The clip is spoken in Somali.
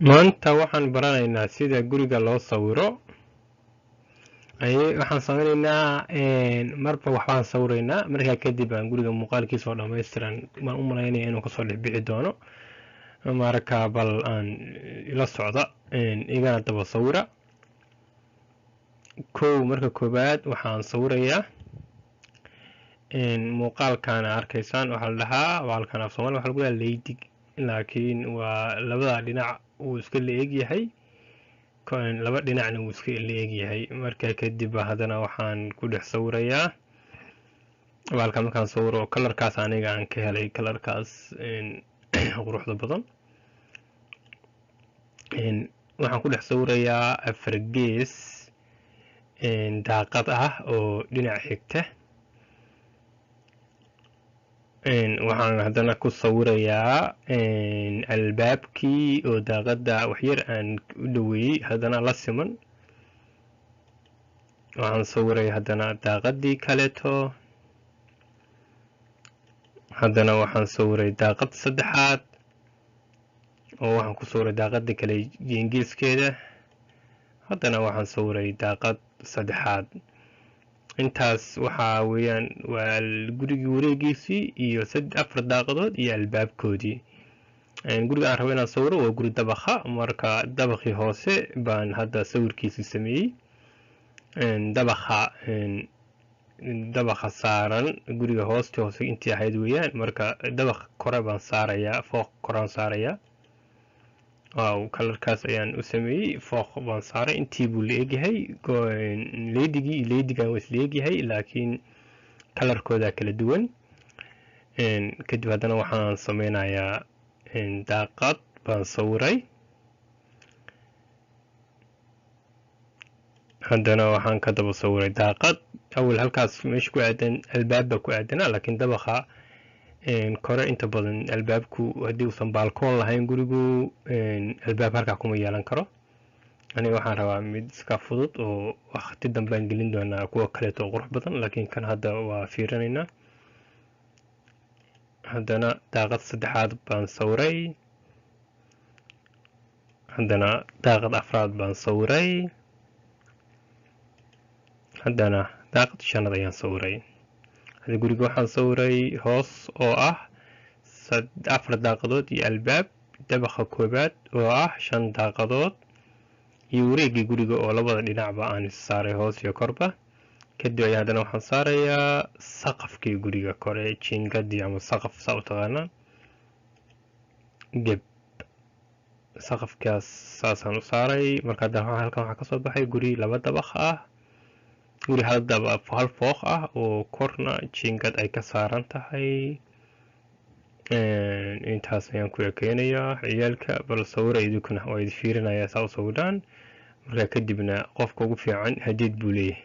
Maanta waxaan baranaynaa sida guriga loo sawiro. Waxaan sameynaynaa marba waxbaan sawiraynaa, markaa kadib aan guriga muuqaalkiisa oo dhammaystiran baan u malaynaya inuu kasoo dhex bixi doono. Marka bal aan ila socda, igana daba sawira. Kow, marka koowaad waxaan sawirayaa muuqaalkan arkaysaan. Waxaa la dhahaa baalkan af Soomaali waxa lagu dhahaa leydig, laakiin waa labada dhinac uu iska la-eg yahay, laba dhinacna wuu iska la-eg yahay. Marka kadib haddana waxaan ku dhex sawirayaa baalka. Markaan sawiro colorkaas aniga aan ka helay, colorkaas quruxda badan, waxaan ku dhex sawirayaa afar gees daaqad ah oo dhinac xigta. Waxaan haddana ku sawirayaa albaabkii oo daaqadda waxyar aan u dhoweeyey, haddana la siman. Waxaan sawiray haddana daaqaddii kaleeto. Haddana waxaan sawiray daaqad saddexaad oo waxaan ku sawiray daaqadda kale geeskeeda. Haddana waxaan sawiray daaqad saddexaad. Intaas waxaa weeyaan waa gurigii wareegiisii iyo afar daaqadood iyo albaabkoodii. Guriga aan rabo inaan sawiro waa guri dabakha. Marka dabaqii hoose baan hadda sawirkiisii sameeyey. Dabakha saaran guriga hoosti hoose intii ahayd weeyaan. Marka dabaq kore baan saarayaa, fooq koraan saarayaa. Waaw, colorkaas ayaan u sameeyey. Fooq baan saaray, intii buu la egyahay. Leydigii iyo leydigan waa isla egyahay, laakiin colorkooda kala duwan. Kadib haddana waxaan sameynayaa daaqad baan sawiray. Haddana waxaan ka daba sawiray daaqad. Awal halkaas meesha ku aadan albaab baa ku aadanaa, laakiin dabaqa kore inta badan albaabku haddii uusan baalkoon lahayn gurigu albaab halkaa kuma yeelan karo. Aniga waxaan rabaa mid iska fudud oo waqti dambaan gelin doonaa kuwa kaleeto oo qurux badan, laakiin kan hadda waa fiirinaynaa. Haddana daaqad saddexaad baan sawiray. Haddana daaqad afraad baan sawiray. Haddana daaqad shanaad ayaan sawiray. Hadda guriga waxaan sawiray hoos oo ah afar daaqadood iyo albaab, dabaqa koobaad oo ah shan daaqadood, iyo wareegii guriga oo labada dhinacba aan is saaray, hoos iyo korba. Kadib ayaa haddana waxaan saarayaa saqafkii guriga kore, jiingadii ama saqaf saa u taqaanaa geb. Saqafkaas saasaan u saaray. Marka hadda halkan waxaa kasoo baxay guri laba dabaq ah, guri hal daba hal fooq ah oo korna jiingad ay ka saaran tahay. Intaas ayaan ku ekeynayaa. Ciyaalka bal sawira idinkuna, waa idi fiirinayaa saa u sawiraan. Marka kadibna qofka ugu fiican hadiid buu leeyahay.